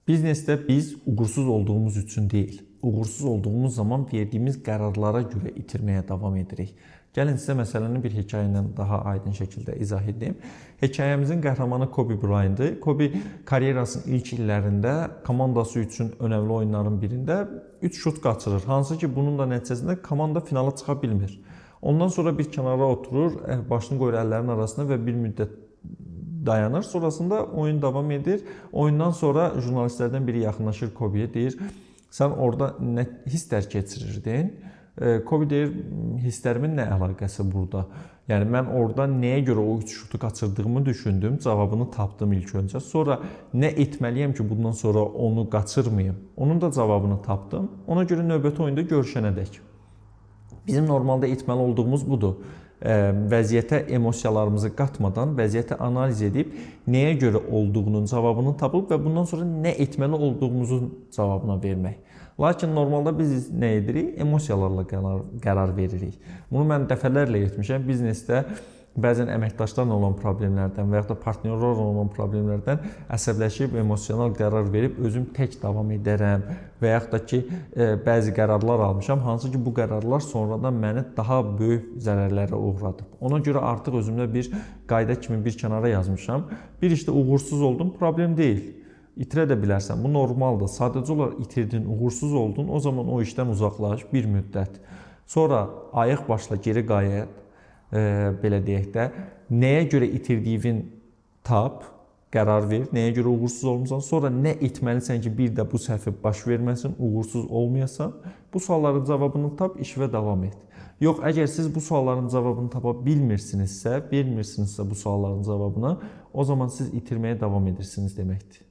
Biznesdə biz uğursuz olduğumuz üçün deyil, uğursuz olduğumuz zaman verdiyimiz qərarlara görə itirməyə davam edirik. Gəlin sizə məsələni bir hekayə ilə daha aydın şəkildə izah edim. Hekayəmizin qəhrəmanı Kobe Bryant-dır. Kobe karyerasının ilk illərində komandası üçün önəmli oyunların birində 3 şut qaçırır. Hansı ki, bunun da nəticəsində komanda finala çıxa bilmir. Ondan sonra bir kənara oturur, başını qoyur əllərinin arasına və bir müddət dayanır. Sonrasında oyun davam edir. Oyundan sonra jurnalistlərdən biri yaxınlaşır Kobeyə, deyir: "Sən orada nə hisslər keçirirdin?" Kobe deyir: "Hisslərimin nə əlaqəsi burada? Yəni mən orada nəyə görə o 3 şutu qaçırdığımı düşündüm, cavabını tapdım ilk öncə. Sonra nə etməliyəm ki, bundan sonra onu qaçırmayım? Onun da cavabını tapdım. Ona görə növbəti oyunda görüşənədək." Bizim normalda etməli olduğumuz budur. Vəziyyətə emosiyalarımızı qatmadan vəziyyəti analiz edib nəyə görə olduğunun cavabını tapıb və bundan sonra nə etməli olduğumuzun cavabına vermək. Lakin normalda biz nə edirik? Emosiyalarla qərar veririk. Bunu mən dəfələrlə etmişəm. Biznesdə bəzən əməkdaşlarla olan problemlərdən və yaxud da partnyorlarla olan problemlərdən əsəbləşib emosional qərar verib özüm tək davam edərəm və yaxud da ki, bəzi qərarlar almışam, hansı ki bu qərarlar sonradan məni daha böyük zərərlərə uğradıb. Ona görə artıq özümdə bir qayda kimi bir kənara yazmışam. Bir işdə uğursuz oldum, problem deyil. İtirə də bilərsən, bu normaldır. Sadəcə olaraq itirdin, uğursuz oldun, o zaman o işdən uzaqlaş bir müddət. Sonra ayıq başla geri qayıt, belə deyək də, nəyə görə itirdiyini tap, qərar ver, nəyə görə uğursuz olmusan, sonra nə etməlisən ki, bir də bu səhvi baş verməsin, uğursuz olmayasan. Bu sualların cavabını tap, işvə davam et. Yox, əgər siz bu sualların cavabını tapa bilmirsinizsə, vermirsinizsə bu sualların cavabını, o zaman siz itirməyə davam edirsiniz deməkdir.